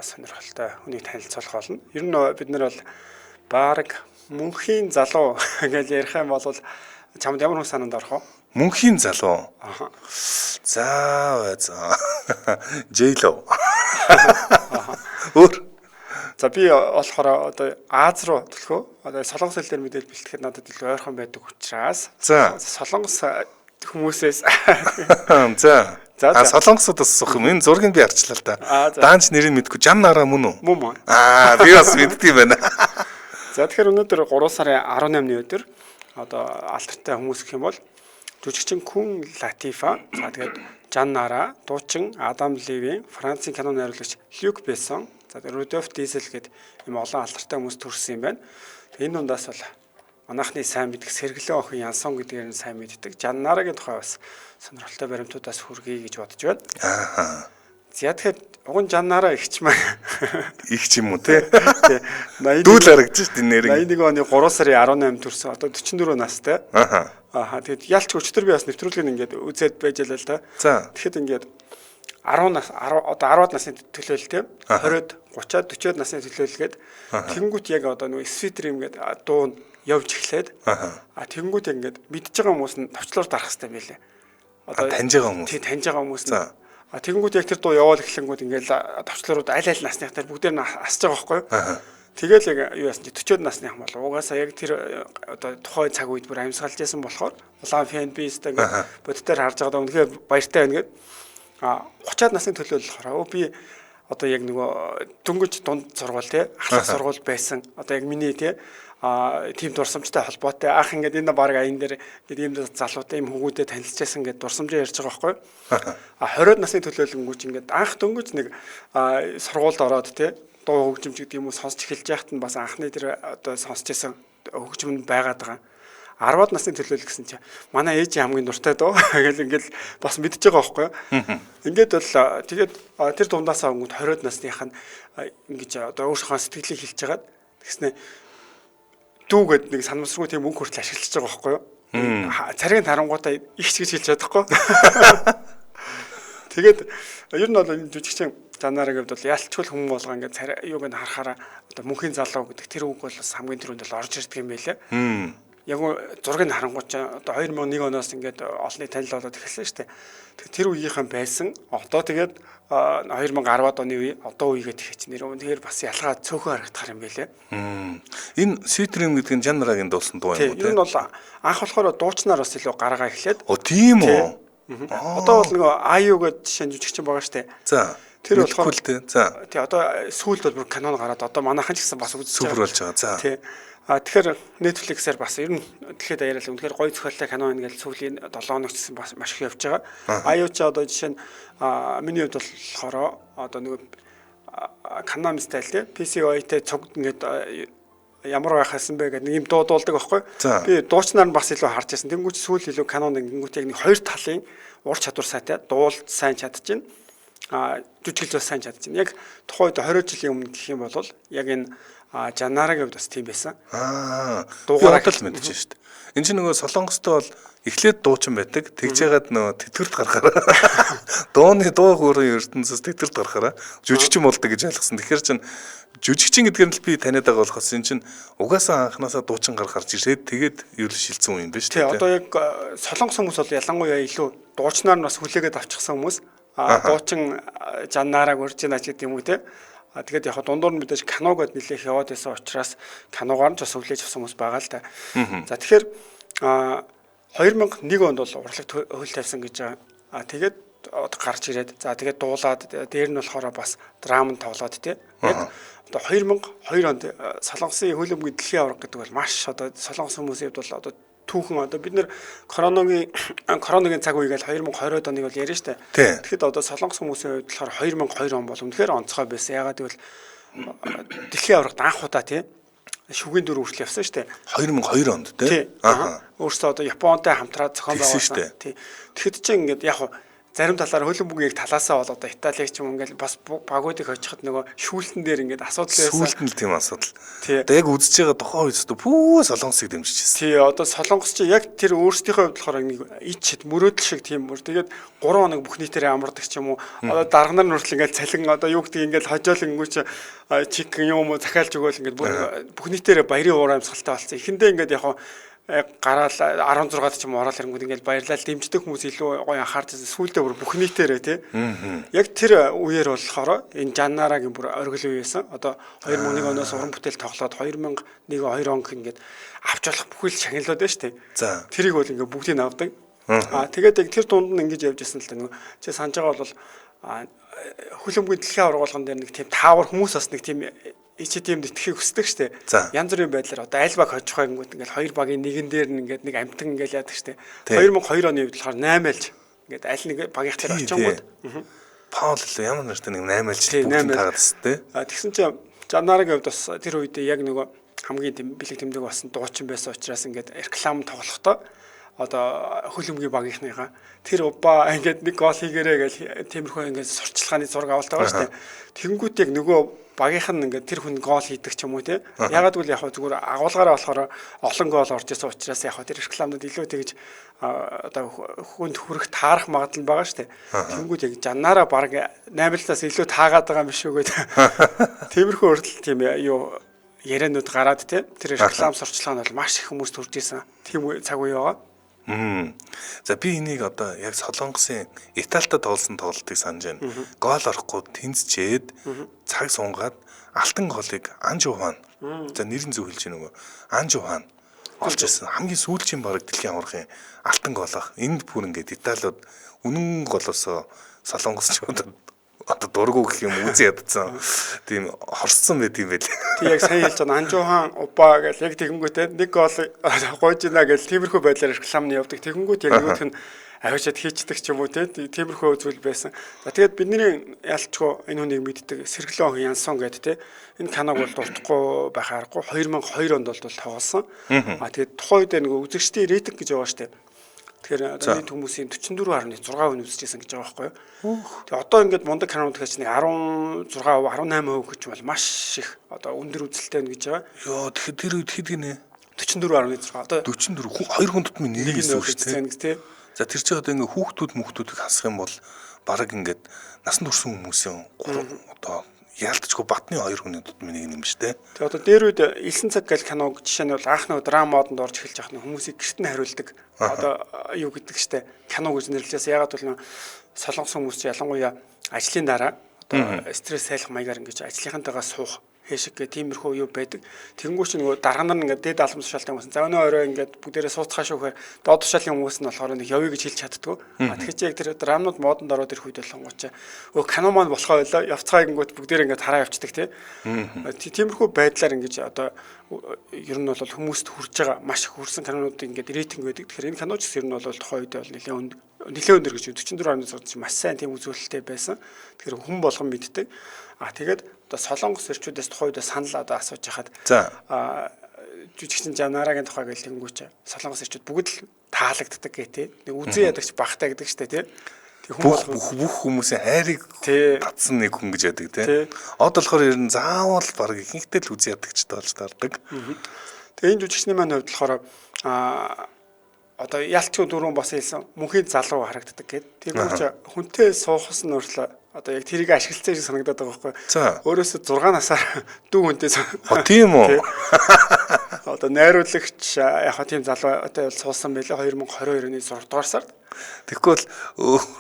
сонирхолтой хүнийг танилцуулах болно. Ер нь бид нар бол бараг мөнхийн залуу гэж ярих юм бол чамд ямар хүн санаанд орох вэ? Мөнхийн залуу. Аха. За за. J-Lo. Өөр. За би болохоор одоо Аз руу төлхөө. Одоо Солонгос хэл дээр мэдээлэл бэлтгэхэд надад илүү ойрхон байдаг учраас За. Солонгос хүмүүсээс За. За, А за. Солонгосод бас суух юм. Энэ зургийг би харчлаа л да. Аа, за. Даанч нэрийг мэдгүй. Жан нараа мөн үү? Мөн мөн. Аа, би бас мэддэг юм байна. За тэгэхээр өнөөдөр 3 сарын 18-ны өдөр одоо алдартай хүмүүс гэх юм бол жүжигчин Күн Латифа, за тэгээд Жан Нара, дуучин Адам Левин, Францын кино найруулагч Люк Бессон, за тэгээд Рудольф Дизель гээд ийм олон алдартай хүмүүс төрсэн юм байна. Тэгээд энэ дундаас бол манайхны сайн мэддэг сэргэлэн охин Янсон гэдгээр нь сайн мэддэг. Жан Нарагийн тухай бас сонирхолтой баримтуудаас хүргэе гэж бодож байна. Аа. За тэгэхээр уг нь Жан Нара ихч маань Их ч юм уу те. тий 81 Дүүл харагдаж шүү дээ нэрийг. 81 оны 3 сарын 18 төрсөн. Одоо 44 настай. Аа. Ааха тэгэд ялч өчтөр би бас нэвтрүүлгийг ингээд үзээд байж лээ л да. За. Тэгэхэд ингээд 10 нас 10 одоо 10-аад насны төлөөлөл те 20-од 30-аад 40-од насны төлөөлөл гээд тэгэнгүүт яг одоо нөгөө Sweet Dream гээд дуу нь явж эхлээд Аа. а тэгэнгүүт яг ингээд мэдж байгаа хүмүүс нь товчлоор дарах хэрэгтэй юм байлээ. А, таньж байгаа хүмүүс. Тий таньж байгаа хүмүүс нь. За. А тэгэнгүүт яг тэр дуу яваал эхлэнгүүт ингээд товчлоорууд аль аль насных дээр бүгдээр нь асж байгаа байхгүй юу? Тэгэл яг юу яасан чи 40-од насных бол угаасаа яг тэр одоо тухайн цаг үед бүр амьсгалж байсан болохоор улаан фэн бистэй ингээд боддоор харж байгаадаа үнэхээр баяртай байна гэд. А 30-аад насны төлөөлөл болохоор өө би одоо яг нөгөө дөнгөж дунд сургууль те ахлах сургууль байсан. Одоо яг миний те тийм дурсамжтай холбоотой анх ингээд энэ баг аян дээр ингээд ийм залуутай ийм хүмүүдээ танилцчихсан ингээд дурсамжаа ярьж байгаа байхгүй. А 20-од насны төлөөлөнгүүч ингээд анх дөнгөж нэг сургуульд ороод те дуу хөгжимч гэдэг юм уу сонсч эхэлж байхад нь бас анхны тэр одоо сонсч байсан хөгжим нь байгаад байгаа. 10-аад насны төлөөлөл гэсэн чинь манай ээж хамгийн дуртай дуу гэл ингээл бас мэдж байгаа байхгүй юу. Ингээд бол тэгээд тэр дундаасаа өнгөт 20-од насных нь ингэж одоо өөрийнхөө сэтгэлийг хэлж хагаад тэгснэ дүүгээд нэг санамсаргүй тийм мөнгө хүртэл ашиглаж байгаа байхгүй юу. Царийг харангуутаа их ч гэж хэлж чадахгүй. Тэгээд ер нь бол энэ жүжигчин Жанарагийн хувьд бол ялчгүй хүмүүс болго ингээд царай юуг нь харахаараа одоо мөнхийн залуу гэдэг тэр үг бол бас хамгийн түрүүнд бол орж ирдэг юм байлээ. Яг зургийг харангуут ч одоо 2001 оноос ингээд олонний танил болоод эхэлсэн шүү дээ. Тэгэхээр тэр үеийнхэн байсан. Одоо тэгээд 2010-ад оны үе одоо үегээ тэгэхэ чинь нэр үнэхээр бас ялгаа цөөхөн харагдахар юм байлээ. Энэ Sweet Dream гэдэг нь Жан Нарагийн дуулсан дуу Тий, юм уу ер нь те? бол анх болохоор дуучнаар бас илүү гаргаа эхлээд О тийм үү? Одоо бол нөгөө IU гэдэг жишээ нь жүжигчин байгаа шүү дээ. За. Тэр болохоор- Мэдхгүй л дээ. За. Тий, одоо сүүлд бол бүр канон гараад одоо манайхан ч гэсэн бас үзэж Супер болж байгаа. За. Тий. А тэгэхээр Netflix-ээр бас ер нь дэлхийд даяараа л үнэхээр гоё зохиолтой кино байна гэж сүүлийн 7 хоног ч гэсэн бас маш их явж байгаа. IU ч одоо жишээ нь миний хувьд болохоор одоо нөгөө Gangnam Style тий PCY-тэй цуг ингээд ямар байх байсан бэ гэдэг нэг юм дуу дуулдаг байхгүй. За. Би дуучнаар нь бас илүү харж байсан. Тэнгүүч сүүл илүү канон ингэнгүүт яг нэг хоёр талын ур чадвар сайтай дуулж сайн чадчихна. А жүжиглж бас сайн чадчихна. Яг тухайн үед 20 жилийн өмнө гэх юм бол яг энэ Жанарагийн хувьд бас тийм байсан. Аа. Дуугараа Дуугараа л мэдчихэв шүү дээ. Энд чинь нөгөө Солонгостой бол эхлээд дуучин байдаг. Тэгж яагаад нөгөө тэтгэврт гарахаараа дууны дуу хөөрийн ертөнцөөс тэтгэврт гарахаараа жүжигчин болдог гэж ойлгосон. Тэгэхээр чинь жүжигчин гэдгээр нь л би таниад байгаа болохоос энэ чинь угаасаа анханасаа дуучин гар гарч ирээд тэгээд ер нь шилжсэн үе юм байна шүү Тий, дээ. одоо яг Солонгос хүмүүс бол ялангуяа илүү дуучнаар нь бас хүлээгээд авчихсан хүмүүс. Дуучин Жанараг урьж байна ч гэдэг юм уу те. Тэгээд яг дундуур нь мэдээж кино гэд нэлээх яваад байсан учраас киногаар нь ч бас хүлээж авсан хүмүүс байгаа л да. За тэгэхээр 2001 онд бол урлаг хөл тавьсан гэж байгаа. Тэгээд одоо гарч ирээд за тэгээд дуулаад дээр нь болохоор бас драм тоглоод те. Яг одоо 2002 онд Солонгосын хөлбөмбөгийн дэлхийн аварга гэдэг бол маш одоо Солонгос хүмүүсийн хувьд бол одоо Түүхэн одоо бид нэр коронагийн цаг үе гээл 2020 оныг бол яриа штэ. Тэгэхэд одоо Солонгос хүмүүсийн хувьд болохоор 2002 он бол үнэхээр онцгой байсан. Ягаад гэвэл дэлхийн аваргад анх удаа тий шүгийн дүр хүртэл явсан штэ. 2002 онд тий. Аа. Өөрөөсөө одоо Японтай хамтраад зохион байгуулсан. Тий. Тэгэхэд чи ингээд яг зарим талаар хөлбөмбөгийн яг талаасаа бол одоо Италиг ч юм ингээл бас багуудыг хожиход нөгөө шүүлтэн дээр ингээд асуудал байсан. Шүүлтэн л тийм асуудал. Одоо яг үзэж байгаа тухайн үед ч пүү Солонгосыг дэмжиж байсан. Тий, одоо Солонгос чи яг тэр өөрсдийнхөө хувьд болохоор нэг ич мөрөөдөл шиг тийм бүр. Тэгээд 3 хоног бүх нийтээрээ амардаг ч юм уу. Одоо дарга нар нүртэл ингээд цалин одоо юу гэдэг ингээд хожоол ингүүч чик юм уу захиалж өгөөл ингээд бүх нийтээрээ баярын уур амьсгалтай болсон. Эхэндээ ингээд яг гараал 16-д ч юм ороод ирэнгүүт ингээл баярлал дэмждэг хүмүүс илүү гоё анхаарч байсан. Сүүлдээ бүр бүх нийтээрээ тий. Яг тэр үеэр болохоор энэ Жаннарагийн бүр оргил үе байсан. Одоо 2001 оноос уран бүтээл тоглоод 2001 2 он ингээд авч болох бүхэл шагналууд байна шүү дээ. Тэрийг бол ингээд бүгдийг нь авдаг. Аа тэгээд яг тэр дунд нь ингэж явж исэн л да нөгөө чи санаж байгаа бол хөлбөмбөгийн дэлхийн аварга болгон дээр нэг тийм таавар хүмүүс бас нэг тийм ичдэмд итгэхийг хүсдэг штэ. Янз бүрийн байдлаар одоо аль баг хожих вэ гингүүт ингээл хоёр багийн нэгэн дээр нь ингээд нэг амтан ингээл яадаг штэ. 2002 оны үед болохоор 8 альж ингээд аль нэг багийнх дээр очингууд Паул л ямар нэртэй нэг 8 альж бүгд таагаад штэ. А тэгсэн чинь Жаннарагийн хувьд бас тэр үед яг нөгөө хамгийн тийм бэлэг тэмдэг болсон дуучин байсан учраас ингээд реклам тоглохдоо одоо хөлбөмбөгийн багийнхныхаа тэр убаа ингээд нэг гол хийгэрээ гэж тиймэрхүү ингээд сурчлагын зураг авалт байгаа шүү дээ. Тэнгүүт яг нөгөө багийнх нь ингээд тэр хүн гол хийдэг ч юм уу те. Ягаад гэвэл яг зүгээр агуулгаараа болохоор олон гол орж исэн учраас яг тэр рекламнууд илүү тэгж одоо хүнд хүрэх таарах магадлал байгаа шүү дээ. Тэнгүүд яг Жаннараа баг 8-аас илүү таагаад байгаа юм биш үү гэдэг. Тиймэрхүү хүртэл тийм юу яриануд гараад те. Тэр реклам сурчлагын бол маш их хүмүүст хүрж исэн. Тийм цаг үе байгаа. За би энийг одоо яг Солонгосын Италитай тоглосон тоглолтыг санаж байна. Гол орохгүй тэнцчээд цаг сунгаад алтан голыг Анжухан. За нэрэн зөв хэлж байна нөгөө. Анжухан олж ирсэн. Хамгийн сүүлчийн бараг дэлхийн аваргын алтан гол ах. Энд бүр ингээд Италиуд үнэн голоосоо Солонгосчуудад одоо дургу гэх юм үзэн ядцсан. Тийм хорссон байт юм байл. Тий яг сайн хэлж байгаа. Анжуухан убаа гэл яг тэгэнгүүтээ нэг гол гойж ийна гэл тиймэрхүү байдлаар рекламны явдаг. Тэгэнгүүт яг нөгөөх нь аваачаад хийчдэг ч юм уу те тиймэрхүү зүйл байсан. За тэгээд бидний ялчгүй энэ хүнийг мэддэг Сэргэлэн Янсон гэдэг те энэ киног бол дуртахгүй байх аргагүй 2002 онд бол тоглосон. А тэгээд тухайн үед нэг үзэгчдийн рейтинг гэж байгаа штеп. Тэгэхээр одоо нийт хүмүүсийн 44.6% үзчихсэн гэж байгаа байхгүй юу. Тэгээ одоо ингээд мундаг кинонууд гэж нэг 16%, 18% гэж бол маш их одоо өндөр үзэлтэй байна гэж байгаа. Йоо тэгэхээр тэр үед хэд гинэ? 44.6. Одоо 44 хоёр хүн тутмын нэг гэсэн үг шүү дээ. За тэр чинь одоо ингээд хүүхдүүд мөхтүүдийг хасах юм бол бараг ингээд насан турш хүмүүсийн одоо яалтчгүй батны хоёр хүний тутмын нэг юм шүү дээ. Тэгээ одоо дээр үед Элсэн цаг гэл киног жишээ нь бол анх нэг драма модонд орж эхэлж байгаа нь хүмүүсийг гэрт нь хариулдаг. Одоо юу гэдэг штэ кино гэж нэрлэжээс ягаад бол солонгос хүмүүс чи ялангуяа ажлын дараа одоо стресс сайлах маягаар ингэж ажлынхантайгаа суух хэшиг гэх тиймэрхүү юу байдаг. Тэгэнгүүт чи нөгөө дарга нар ингээд дээд албан тушаалтай хүмүүс. За өнөө орой ингээд бүгдээрээ сууцхаа шүүхээр доод тушаалын хүмүүс нь болохоор нэг явъя гэж хэлж чаддгүй. А тэгэхээр чи яг тэр драмнууд модонд ороод ирэх үед болонгоо чи өө кино маань болохоо байлаа. Явцгаа гингүүт бүгдээрээ ингээд хараа явцдаг тий. Тиймэрхүү байдлаар ингэж одоо ер нь бол хүмүүст хүрж байгаа маш их хүрсэн кинонууд ингээд рейтинг байдаг. Тэгэхээр энэ кино ч гэсэн ер нь бол тухайн үед бол нэлээд өндөр гэж 44.6 чинь маш сайн тийм үзүүлэлттэй байсан. Тэгэхээр хүн болгон мэддэг. А тэгээд одоо Солонгос эрчүүдээс тухайн үед санал одоо асууж хахад жүжигчин Жанарагийн тухай гэл тэнгүүч Солонгос эрчүүд бүгд л таалагддаг гэ тэ. Нэг үзэн ядагч багтай гэдэг штэ тэ. Бүх бүх хүмүүсийн хайрыг татсан нэг хүн гэж яадаг тий. Од болохоор ер нь заавал баг ихэнхдээ л үзэн ядагчтай болж таардаг. Тэгээ энэ жүжигчний маань хувьд болохоор одоо ялчгүй дөрөв бас хэлсэн мөнхийн залуу харагддаг гэд. Тэгвэл хүнтэй суухас нь өөрчлөө одоо яг тэрийг ашигласан шиг санагдаад байгаа байхгүй. Өөрөөсөө 6 насаар дүү хүнтэй тийм үү? Одоо найруулагч яг хаа тийм залуутай бол суусан байлаа 2022 оны 6 дугаар сард. Тэгэхгүй бол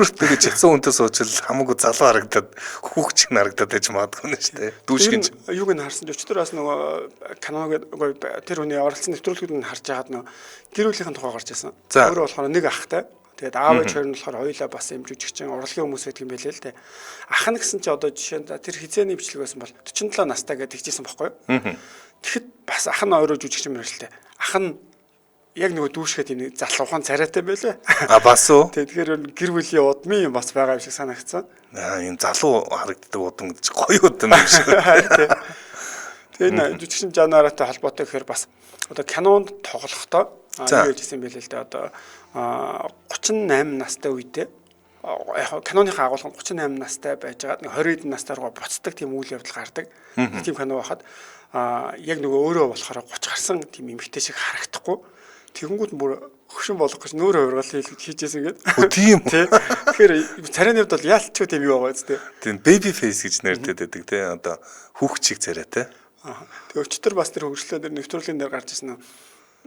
өөртөө гэж чадсан хүнтэй суучвал хамаагүй залуу харагдаад хүүхч харагдаад байж магадгүй нэ шүү дээ. Дүүшгэн юуг нь харсан ч өчтөр бас нөгөө киног тэр хүний оролцсон нэвтрүүлгүүд нь харж байгаад нөгөө гэр бүлийнхэн тухай гарч ирсэн. Өөрөө болохоор нэг ахтай. Тэгээд аав ээж хоёр нь болохоор хоёулаа бас юм жүжигчин урлагийн хүмүүс байдаг юм байлээ л дээ. Ах нь гэсэн чи одоо жишээ нь тэр хизээний бичлэг байсан бол 47 настай гэдэг тэгжсэн байхгүй юу? Тэгэхэд бас ах нь өөрөө жүжигчин мэрэлтэй. Ах нь Яг нөгөө дүүшгээд юм нэг залуухан царайтай байлаа. А бас уу? Тэгэхээр гэр бүлийн удмын юм бас байгаа юм шиг санагдсан. Аа, юм залуу харагддаг удам гэж гоё удам юм шиг. Тэгээ энэ жүжигчин Жанаратай холбоотой гэхээр бас одоо кинонд тоглохдоо юу гэж хэлсэн бэлээ л дээ, одоо 38 настай үедээ яг киноныхаа агуулга 38 настай байжгаад нэг 20 хэдэн настай руу буцдаг тийм үйл явдал гардаг. Тийм кино байхад яг нөгөө өөрөө болохоор 30 гарсан тийм эмэгтэй шиг харагдахгүй. Тэгэнгүүт бүр хөшин болох гэж нүүр хувиргал хийжсэн гээд. Өө тийм үү. Тэгэхээр царайны хувьд бол яалтчгүй тийм юу байгаа зү. Тийм, baby face гэж нэртэд байдаг тий. Одоо хүүхд шиг царайтай. Тэгээ өчтөр бас тэр хөгжлөө дээр нэвтрүүлгийн дээр гарч ирсэн нь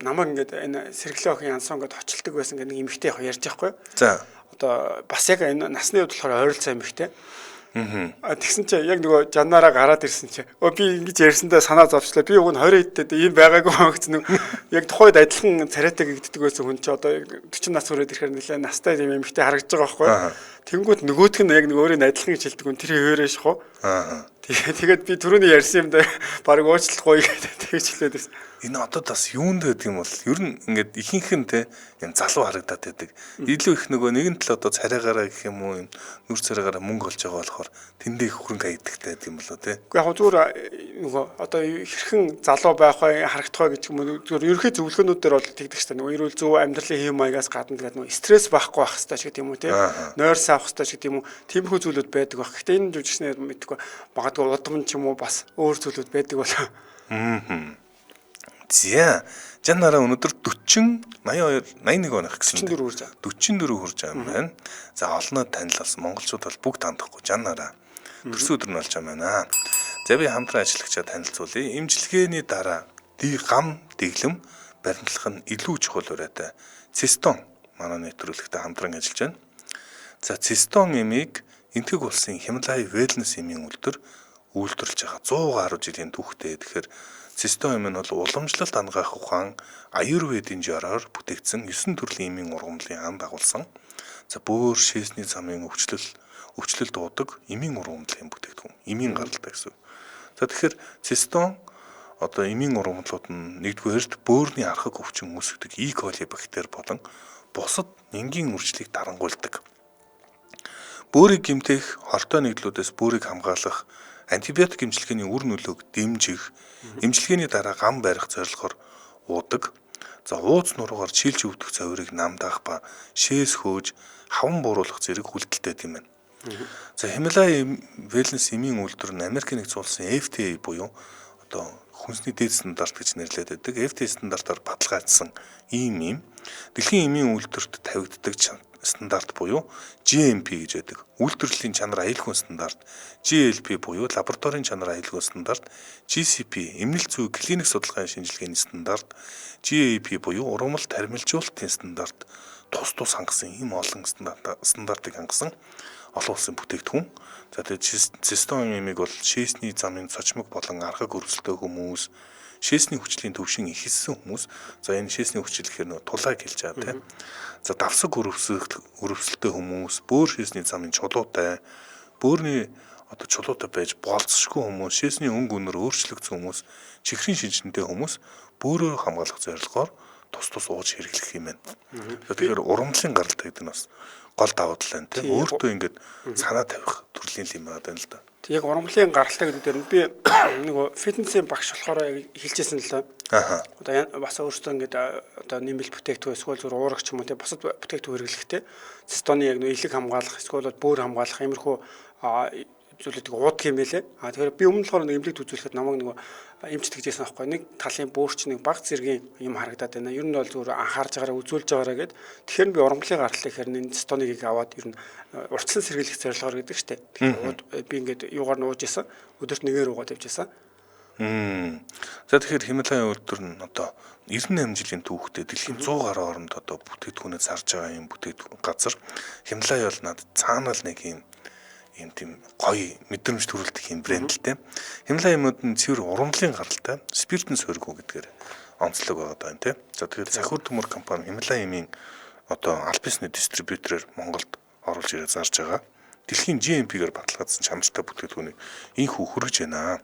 намайг ингээд энэ сэргэлэн охин янсан ингээд хочилдог байсан гэдэг нэг эмэгтэй яг ярьж байхгүй. За. Одоо бас яг энэ насны хувьд болохоор ойролцоо эмэгтэй. Тэгсэн чинь яг нөгөө Жаннараа гараад ирсэн чинь би ингэж ярьсандаа санаа зовчлаа. Би уг нь 20 хэдтэй ийм байгаагүй гэсэн нэг яг тухайд адилхан царайтай гэгддэг байсан хүн чи одоо 40 нас хүрээд ирэхээр нэлээ настай юм эмэгтэй харагдаж байгаа байхгүй. Тэнгүүт нөгөөх нь яг нэг өөрийн адилхан гэж хэлдэг хүн тэр хэвээрээ шахуу. Тэгээд би түрүүний ярьсан юм да баг уучлахгүй гэдэг тэгж хэлээд байсан. Энэ одоо бас юунд гэдэг юм бол ер нь ингээд ихэнх нь те юм залуу харагдаад байдаг. Илүү их нөгөө нэгэн тал одоо царайгаараа гэх юм уу юм нүр царайгаараа мөнгө олж байгаа болохоор тэндээ их хөрөнгө хаягддаг юм болоо те. Уу яг зүгээр нөгөө одоо хэрхэн залуу байх вэ харагдах вэ гэж юм уу зүгээр ерөнхий зөвлөгөөнүүд дээр бол тэгдэг шүү дээ. Нөгөө эрүүл зөв амьдралын хэв маягаас гадна тэгээд нөгөө стресс байхгүй байх хэрэгтэй ч гэдэг юм уу те. Нойрс авах хэрэгтэй ч гэдэг юм уу. Тиймэрхүү зүйлүүд байдаг баг. Гэтэ энэ жүжигчнээ мэдгүй магадгүй удам ч юм уу бас өөр зүйлүүд байдаг болоо. За, Жаннараа өнөөдөр 40 82 81 оных гэсэн. 44 хүрж байгаа. 44 хүрж байгаа юм байна. За, олноо танил болсон. Монголчууд бол бүгд хандахгүй Жаннараа. Төрсөн өдөр нь болж байгаа юм байна. За, би хамтран ажиллагчаа танилцуулъя. Эмчилгээний дараа гам дэглэм баримтлах нь илүү чухал урайтай. Цистон манай нэвтрүүлэгтээ хамтран ажиллаж байна. За, цистон эмийг Энэтхэг улсын Хималай Wellness эмийн үйлдвэр үйлдвэрлэж байгаа 100 гаруй жилийн түүхтэй. Тэгэхээр цистон эм нь бол уламжлалт ангаах ухаан аюурведийн жороор бүтээгдсэн 9 төрлийн эмийн ургамлын ан дагуулсан. За, бөөр шээсний замын өвчлөл дуудаг эмийн ургамлын бүтээгдэхүүн, эмийн гаралтай гэсэн. За, тэгэхээр цистон одоо эмийн ургамлууд нь нэгдүгээрт бөөрийн архаг өвчин үүсгэдэг E. coli бактери болон бусад нингийн үржлийг дарангуйлдаг. Бөөрийг гэмтэх, хортой нэгдлүүдээс бөөрийг хамгаалах, антибиотик эмчилгээний үр нөлөөг дэмжих, эмчилгээний дараа гам барих зорилгоор уудаг. За, ууц нуруугаар чилж өвдөх цоврыг намдаах ба шээс хөөж хаван бууруулах зэрэг үйлдэлтэй юм байна. За, Хималай Wellness эмийн үйлдвэр нь Америкийн нэгдсэн улсын FDA буюу одоо хүнсний дээд стандарт гэж нэрлэдэг байдаг. FDA стандартаар баталгаажсан ийм юм. Дэлхийн эмийн үйлдвэрт тавигддаг стандарт буюу GMP гэж байдаг. Үйлдвэрлэлийн чанар аюулгүй стандарт, GLP буюу лабораторийн чанар аюулгүй стандарт, GCP эмнэлт зүй клиник судалгааны шинжилгээний стандарт, GAP буюу ургамал тармилжуулалтын стандарт тус тус хангасан ийм олон стандартыг хангасан олон улсын бүтээгдэхүүн. За, тэгээд цистон эмийг бол шээсний замын цочмог болон архаг өрсөлдөөх хүмүүс, шээсний хүчлийн төвшин ихэлсэн хүмүүс. За, энэ шээсний хүчил гэхээр нөгөө тулайг хэлж байгаа тийм. За, давсаг өрөвсөлтэй хүмүүс, бөөр шээсний замын чулуутай, бөөрийн одоо чулуутай байж болцсошгүй хүмүүс, шээсний өнгө үнэр өөрчлөгдсөн хүмүүс, чихрийн шинжинтэй хүмүүс бөөрөө хамгаалах зорилгоор тус тус ууж хэрэглэх юм байна. Тэгэхээр урамлын гаралтай гэдэг нь бас гол давуу тал байна тийм. Өөртөө ингээд санаа тавих төрлийн юм байна л да. Яг урамлын гаралтай гэдэг дээр нь би нөгөө фитнесийн багш болохоор хэлжсэн л доо. Одоо бас өөртөө ингээд одоо нэмэлт бүтээгдэхүүн эсвэл зүгээр уурах ч юм уу тийм бусад бүтээгдэхүүн хэрэглэхдээ цистоны яг нөгөө элэг хамгаалах эсвэл бөөр хамгаалах иймэрхүү зүйлүүдийг уудаг юм байлээ. А тэгэхээр би өмнө болохоор нэг эмнэлэгт үзүүлэхэд намайг нөгөө эмч тэгжсэн аахгүй. Нэг талын бөөрч нэг баг зэргийн юм харагдаад байна. Ер нь бол зүгээр анхаарж байгаараа үзүүлж байгаараа гэд. Тэгэхээр би урамлын гарлаа гэхээр энэ цистоныг аваад ер нь урьдчилан сэргийлэх зорилгоор гэдэг штэ. Тэгэхээр би ингээд юугаар нь ууж исэн. Өдөрт нэгээр уугаад явж исэн. За, тэгэхээр Хималайн үйлдвэр нь одоо 98 жилийн түүхтэй дэлхийн 100 гаруй оронд одоо бүтээгдэхүүнээ зарж байгаа юм бүтээгдэхүүн газар. Хималай бол надад цаана л нэг юм тийм гоё мэдрэмж төрүүлдэг юм брэнд л те. Хималай юмуд нь цэвэр урамлын гаралтай, спиртэн суурьгүй гэдгээр онцлог байгаа юм те. За, тэгэхээр Захир төмөр компани Хималай эмийн одоо аль бисны дистрибьютороор Монголд оруулж ирээ зарж байгаа. Дэлхийн GMP-гээр баталгаажсан чанартай бүтээгдэхүүнийг инхүү хүргэж байна.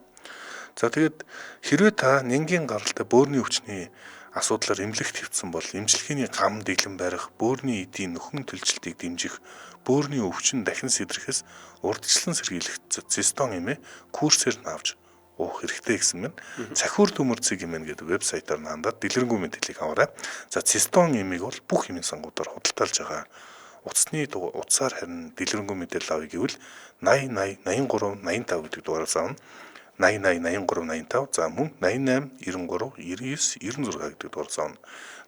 За, тэгээд хэрвээ та нингийн гаралтай бөөрийн өвчний асуудлаар эмнэлэгт хэвтсэн бол эмчилгээний гам дэглэм барих, бөөрийн эдийн нөхөн төлжилтийг дэмжих, бөөрийн өвчин дахин сэдрэхээс урдчлан сэргийлэх цистон эмээ курсээр нь авч уух хэрэгтэй гэсэн мэн. Цахиур төмөр цэг эмэн гэдэг вебсайтаар хандаад дэлгэрэнгүй мэдээллийг аваарай. За цистон эмийг бол бүх эмийн сангуудаар худалдаалж байгаа. Утасны утсаар харин дэлгэрэнгүй мэдээлэл авъя гэвэл 80 80 83 85 гэдэг дугаараас авна. 80 80 83 85, за мөн 88 93 99 96 гэдэг дугаараас авна.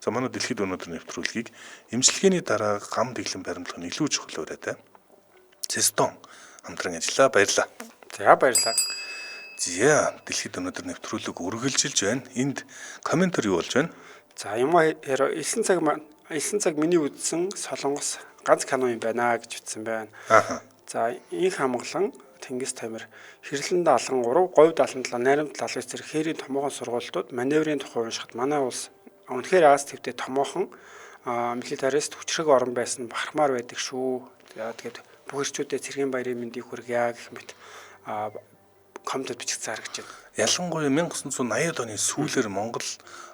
За манай дэлхийд өнөөдөр нэвтрүүлгийг эмчилгээний дараа гам дэглэм баримтлах нь илүү чухал үрээтэй. Цистон хамтран ажиллаа, баярлалаа. За баярлалаа. За дэлхийд өнөөдөр нэвтрүүлэг үргэлжилж байна. Энд комментэр юу болж байна? За юм аа 9 цаг 9 цаг миний үзсэн Солонгос ганц кино юм байна гэж бичсэн байна. За инх амгалан Тэнгис Тамир Хэрлэн 73, Говь 77, Найрамд 79 зэрэг хээрийн томоохон сургуулиудад маневрын тухай уншихад манай улс үнэхээр Аз төвтэй томоохон милитарист хүчрэг орон байсан бахархмаар байдаг шүү. Тэгээд бүх ирчүүдэд цэргийн баярын мэндийг хүргье гэх мэт комментод бичих зарагч байна. Ялангуяа 1980-ад оны сүүлээр Монгол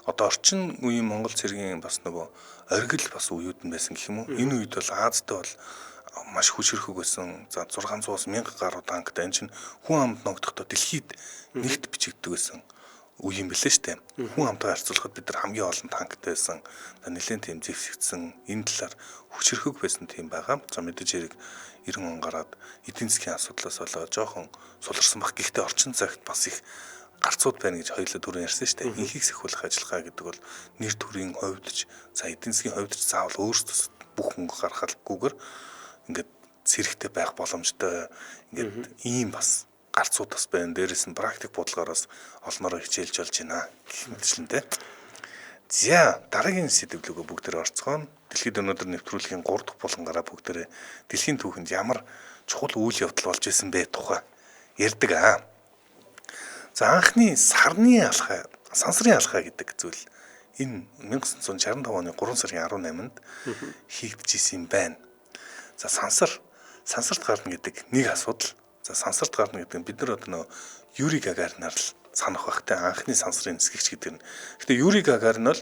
одоо орчин үеийн Монгол цэргийн бас нөгөө оргил бас үеүд нь байсан гэх юм уу. Энэ үед бол Азтай бол маш хүчрхэг байсан. За 600-аас 1000 гаруй танктай энэ чинь хүн амд ногдохдоо дэлхийд нэгт бичигддэг байсан үе юм билээ штэ. Хүн амтай харьцуулахад бид нар хамгийн олон танктай байсан. За нэлээд тийм зэвсэгдсэн энэ талаар хүчрхэг байсан тийм байгаа. За мэдээж хэрэг 90 он гараад эдийн засгийн асуудлаас болоод жоохон суларсан баг. Гэхдээ орчин цагт бас их гарцууд байна гэж хоёулаа түрүүн ярьсан шүү дээ. Инхийг сахиулах ажиллагаа гэдэг бол нэр төрийн хувьд ч за эдийн засгийн хувьд ч заавал өөрсдөө бүх мөнгө гаргахгүйгээр ингээд цэрэгтэй байх боломжтой. Ингээд ийм бас гарцууд бас байна. Дээрээс нь практик бодлогоороос олноороо хичээлж болж байна гэх мэтчлэнтэй. За дараагийн сэдвлөгөө бүгдээрээ орцгооно. Дэлхийд өнөөдөр нэвтрүүлгийн 3 дахь булангараа бүгдээрээ дэлхийн түүхэнд ямар чухал үйл явдал болж исэн бэ тухай ярьдаг аа. За анхны сарны алхаа, сансрын алхаа гэдэг зүйл энэ 1965 оны 3 сарын 18-нд хийгдэж исэн юм байна. За сансарт гарна гэдэг нэг асуудал. За сансарт гарна гэдэг нь бид нар одоо нөө Юрий Гагаринаар л санах байх те, анхны сансрын нисгэгч гэдэг нь. Гэтэ Юрий Гагарин бол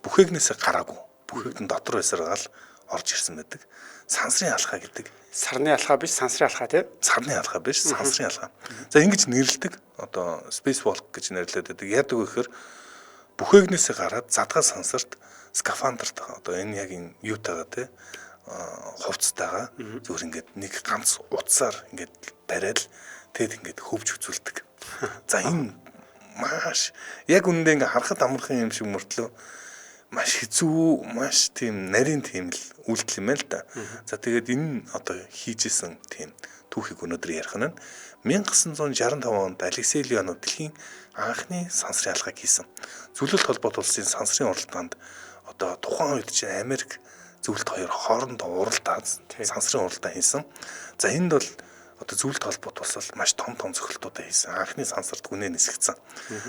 бүхээгнээсээ гараагүй. Бүхээгдэн дотор байсаргаал орж ирсэн байдаг. Сансрын алхаа гэдэг. Сарны алхаа биш, сансрын алхаа тий. Сарны алхаа биш, сансрын алхаа. За ингэж нэрлэдэг. Одоо Space Walk гэж нэрлэдэг байдаг. Яадаг вэ гэхээр бүхээгнээсээ гараад задгаа сансарт скафандртайгаа одоо энэ яг энэ юутайгаа тий хувцастайгаа зүгээр ингээд нэг ганц утсаар ингээд бариад л тэгэд ингээд хөвж үзүүлдэг. За энэ маш яг үнэндээ ингээд харахад амархан юм шиг мөртлөө маш хэцүү, маш тийм нарийн тийм л үйлдэл юм байна л да. За тэгээд энэ одоо хийжсэн тийм түүхийг өнөөдөр ярих нь 1965 онд Алексей Леонов дэлхийн анхны сансрын алхааг хийсэн. Зөвлөлт холбоот улсын сансрын уралдаанд одоо тухайн үед чинь Америк зөвлөлт хоёр хоорондоо уралдаан сансрын уралдаан хийсэн. За энд бол одоо зөвлөлт холбоот улс бол маш том том зохилтуудаа хийсэн. Анхны сансарт гүнээ нисгцэн.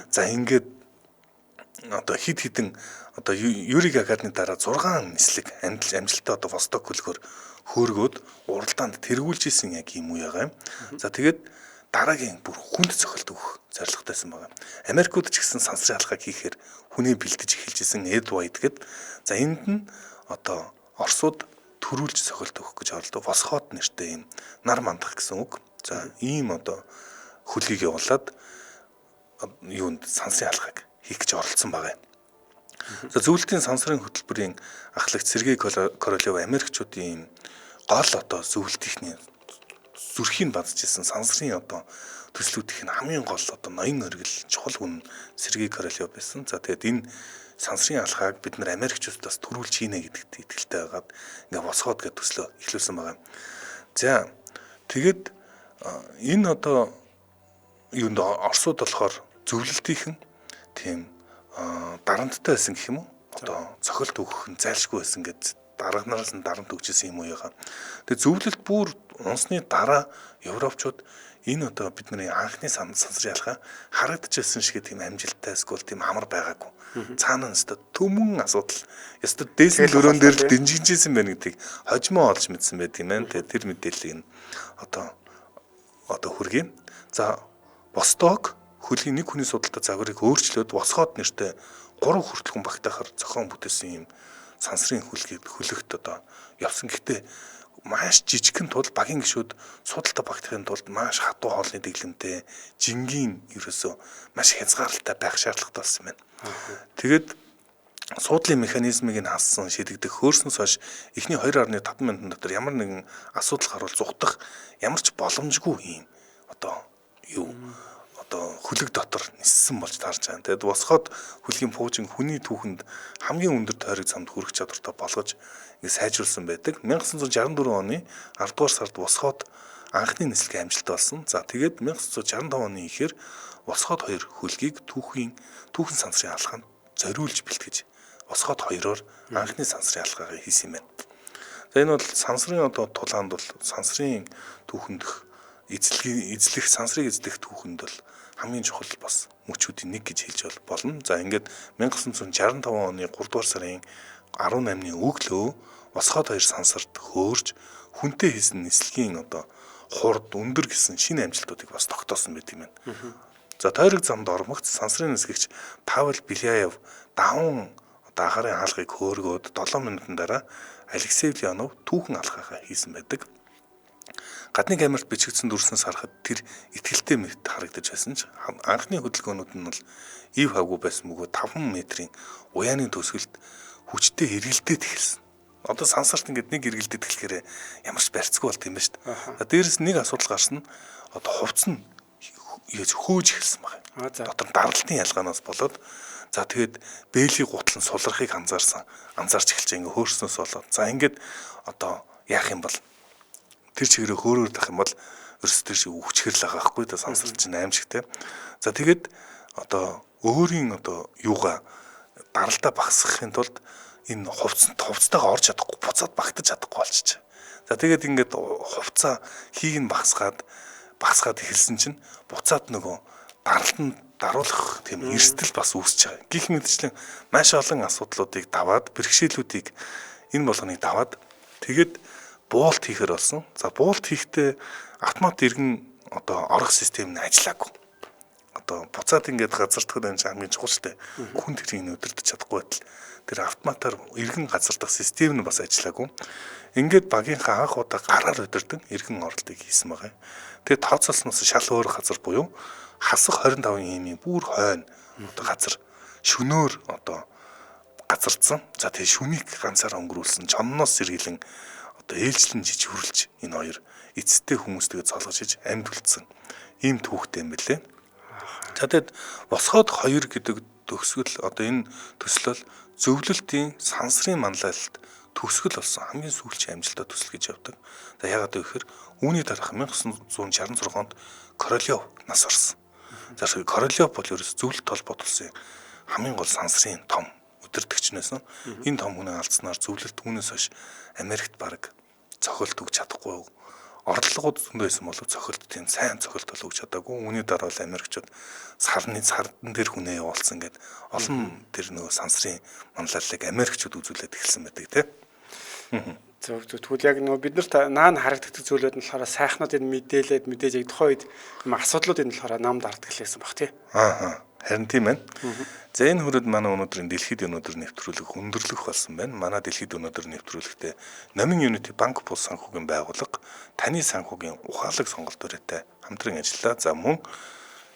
За ингээд одоо хид хідэн одоо Юрий Гагарины дараа 6 нислэг амжилттай одоо Восток хөлгөөр хөөргөөд уралдаанд тэргүүлж исэн яг юм уу ягаа юм. За тэгээд дараагийн бүр хүнд цохилт өгөх зорилготойсэн байгаа. Америкууд ч гэсэн сансрын алхааг хийхээр хүнээ бэлдэж эхэлж исэн Эд Вайд гэд. За энд нь одоо Оросууд төрүүлж цохилт өгөх гэж оролдоо. Восход нэртэй юм нар мандах гэсэн үг. За ийм одоо хөлгийг явуулаад юунд сансрын алхааг хийх гэж оролцсон байгаа юм. За зөвлөлтийн сансрын хөтөлбөрийн ахлагч Сергей Королев Америкчуудын ийм гол одоо зөвлөлтийнхний зүрхийг базж исэн сансрын одоо төслүүдийн хамгийн гол одоо ноён оргил чухал хүн Сергей Королев байсан. За тэгээд энэ сансрын алхааг бид нар Америкчуудаас төрүүлж хийнэ гэдэгт итгэлтэй байгаад ингээ босгоод гэдэг төслөө эхлүүлсэн байгаа юм. За тэгээд энэ одоо юунд Оросууд болохоор зөвлөлтийнхэн тийм дарамттай байсан гэх юм уу? Одоо цохилт өгөх нь зайлшгүй байсан гэж дарга нараас нь дарамт өгчээсэн юм уу яга. Тэгээ зөвлөлт бүр унсны дараа европчууд энэ одоо бидний анхны сансрын алхаа харагдчихсан шиг тийм амжилттай эсвэл тийм амар байгаагүй. Цаана нь өстө төмөн асуудал. Ёстой дээсэн өрөөн дээр л дэнжинжсэн байна гэдгийг хожимоо олж мэдсэн байт юм байна. Тэгээ тэр мэдээллийг нь одоо хүргэе. За Восток хөлгийн нэг хүний судалтай загварыг өөрчлөөд Восход нэртэй 3 хүртэл хүн багтаахаар зохион бүтээсэн юм сансрын хөлгийг хөлөгт одоо явсан. Гэхдээ маш жижигхэн тул багийн гишүүд судалтай багтахын тулд маш хатуу хоолны дэглэмтэй, жингийн ерөөсөө маш хязгаарлалтай байх шаардлагатай болсон байна. Тэгээд суудлын механизмыг нь хассан шидэгдэх хөөрснөөс хойш эхний 2.5 минутын дотор ямар нэгэн асуудал гарвал зугтах ямар ч боломжгүй юм одоо юу одоо хөлөг дотор ниссэн болж таарч байгаа. Тэгээд Восход хөлгийн пуужин хүний түүхэнд хамгийн өндөр тойрог замд хүрэх чадвартай болгож ингэ сайжруулсан байдаг. 1964 оны 10 дугаар сард Восход анхны нислэгийн амжилттай болсон. За тэгээд 1965 оны ихээр Восход 2 хөлгийг түүхэн сансрын алхаанд зориулж бэлтгэж Восход 2-оор анхны сансрын алхаагаа хийсэн юм байна. За энэ бол сансрын одоо тулаанд бол сансрын түүхэндх эзлэх сансрыг эзлэх түүхэнд бол хамгийн чухал бас мөчүүдийн нэг гэж хэлж болно. За ингээд 1965 оны 3 дугаар сарын 18-ны өглөө Восход 2 сансарт хөөрж хүнтэй хийсэн нислэгийн одоо хурд өндөр гэсэн шинэ амжилтуудыг бас тогтоосон байт юм байна. За тойрог замд ормогц сансрын нисгэгч Павел Беляев даван одоо агарын хаалгыг хөөргөөд 7 минутын дараа Алексей Леонов түүхэн алхаагаа хийсэн байдаг. Гадны камерт бичигдсэн дүрснээс харахад тэр итгэлтэй мэт харагдаж байсан ч анхны хөдөлгөөнүүд нь бол ив хавгүй байсан бөгөөд 5 метрийн уяаны төсгөлд хүчтэй эргэлдээд эхэлсэн. Одоо сансарт ингээд нэг эргэлдээд эхлэхээр ямар ч барьцгүй болт юм ба шүү дээ. За дээрэс нэг асуудал гарсан нь одоо хувцс нь яаж хөөж эхэлсэн байна. Дотор даралтын ялгаанаас болоод за тэгээд бээлий гутал нь сулрахыг анзаарч эхэлж ингээ хөөрснөөс болоод за ингээд одоо яах юм бол тэр чигээрээ хөөрөөр дах юм бол ерөөс тэр шиг өвчгөрл байгаа байхгүй да сансар чинь аимшигтэй. За тэгээд одоо өөрийн одоо юугаа даралтаа багасгахын тулд энэ хувцтайгаа орж чадахгүй буцаад багтаж чадахгүй болчих. За тэгээд ингээд хувцаа хийг нь багасгаад эхэлсэн чинь буцаад нөгөө даралтанд даруулах тийм эрсдэл бас үүсэж байгаа. Гэх мэтчлэн маш олон асуудлуудыг даваад бэрхшээлүүдийг энэ болгоныг даваад тэгээд буулт хийхээр болсон. За буулт хийхдээ автомат иргэн одоо орох систем нь ажиллаагүй. Одоо буцаад ингээд газардахад энэ хамгийн чухал шүү дээ. Хүн тэрийг өдөртөж чадахгүй байтал тэр автоматар иргэн газардах систем нь бас ажиллаагүй. Ингээд багийнхаа анх удаа гараар өдөрдөн иргэн оролтыг хийсэн байгаа. Тэгээд тооцоолсноос шал өөр газар буюу хасах 25 иймийн бүр хойно одоо газар шөнөөр одоо газардсан. За тэгээд шүнийг ганцаараа өнгөрүүлсэн. Чонноос сэргийлэн одоо ээлжлэн жиж хүрлж энэ хоёр эцэстээ хүмүүстэйгээ цолгож иж амьд үлдсэн ийм түүхтэй юм бэлээ. За тэгэд Восход 2 гэдэг төгсгөл одоо энэ төсөл бол зөвлөлтийн сансрын манлайлалт төгсгөл болсон хамгийн сүүлчийн амжилттай төсөл гэж явдаг. За яагаад гэвэл үүний дараах 1966 онд Королёв нас орсон. За Королёв бол ерөөс зөвлөлт холбоот улсын хамгийн гол сансрын том өдөртөгч нэсэн. Энэ том хүнээ алдснаар зөвлөлт үүнээс хойш Америкт баг цохилт өгч чадахгүй. Орлогууд зөндөө байсан болов цохилт тийм сайн цохилт бол өгч чадаагүй. Үүний дараа бол Америкчууд сарны сардан дээр хүнээ явуулсан гэд олон тэр нөгөө сансрын манлайллыг Америкчууд үзүүлээд эхэлсэн байдаг тийм. Зөв зөв. Тэгвэл яг нөгөө бид нарт наан харагддаг зүйлүүд нь болохоор сайхнууд энэ мэдээлээд мэдээж яг тухайн үед юм асуудлууд энэ болохоор нам дарддаг л байсан баг тий. Аа. Харин тийм байна. За энэ хүрээд манай өнөөдрийн дэлхийд өнөөдөр нэвтрүүлэг өндөрлөх болсон байна. Манай дэлхийд өнөөдөр нэвтрүүлэгтээ Номин Unity банк бус санхүүгийн байгууллага таны санхүүгийн ухаалаг сонголт үрээтэй хамтран ажиллаа. За мөн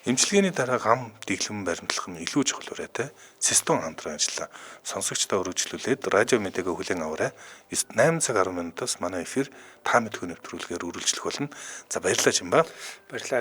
эмчилгээний дараа гам дэглэм баримтлах нь илүү чухал үрээтэй Систон хамтран ажиллаа. Сонсогчдоо өргөжлүүлээд радио мэдээгээ хүлээн аваарай. 8 цаг 10 минутаас манай эфир та мэдхүү нэвтрүүлгээр үргэлжлэх болно. За баярлалаа Чимба. Баярлалаа.